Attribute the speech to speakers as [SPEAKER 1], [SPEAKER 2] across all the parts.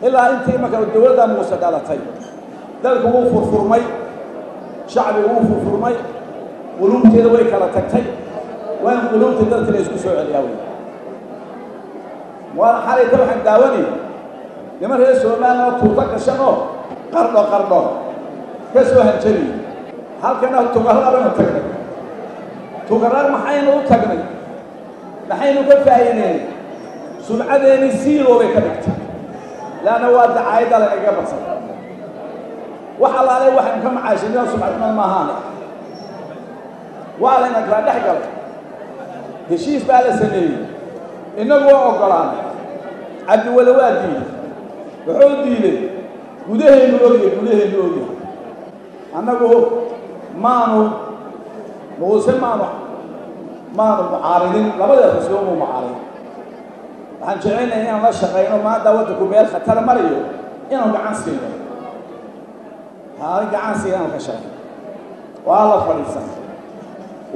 [SPEAKER 1] Ilaa intii marka dowladda Muuse dhalatay, dalku wuu furfurmay, shacbigu wuu furfurmay, quluubteeda way kala tagtay. Waa in quluubta dadka la isku soo celiyaa wey. Waana xalayta waxaan daawanayay niman reer Somaliland oo tuuto gashan oo qardho qardho ka soo hanjabiyey. Halkana Tukaraq baynu tagnay. Tukaraq maxaynu u tagnay? Maxaynu ka faa'iideynay? Sumcadeennii siiloo bay ka dhigtay, leanna waa dacaayadda laynaga badsan. Wax allaale waxaynu ka macaashinay sumcadnimada maahaane, waa layna kala dhex galay. Heshiis baa la sameeyey, innagu waa oggolaanay. Cabdiwale waa diiday, wuxuu diiday gudaheennu ogyahay, gudaheennu ogyahay. Annagu maanu Muuse maanu mucaaridin, labada xisbiba muu mucaaridin. Waxaan jecelnahay inaan la shaqayno. Maanta waddanku meel khatar marayo, inaanu gacan siino, haa, gacan siino, inaanu ka shaqayno. Waa la fadhiisan,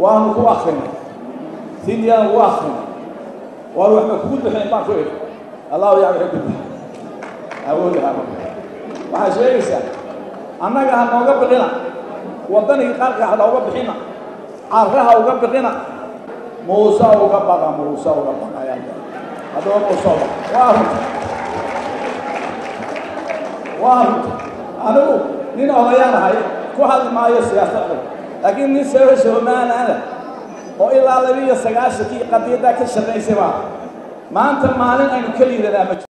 [SPEAKER 1] waanu ku akrinay, sidiyaan ugu akrinay. Waar waxba kugu duxayn baan ku idhi. Allahu yaa waxay ku duxay awoodi haba. Waxaa sheegaysaa annaga ha nooga bixina waddanigii qaarka, ha nooga bixina carraha, uga bixina Muuse, uga baqa Muuse, uga baqaya. Haddaba Muuse uga waa runta, waa runta. Anigu nin odayaan ahay, ku hadli maayo siyaasad adag, laakiin nin reer Somaliland oo ilaa 92-kii qadiyaddaa ka shaqaysay baa maanta maalin aynu ka liidanaa ma jiro.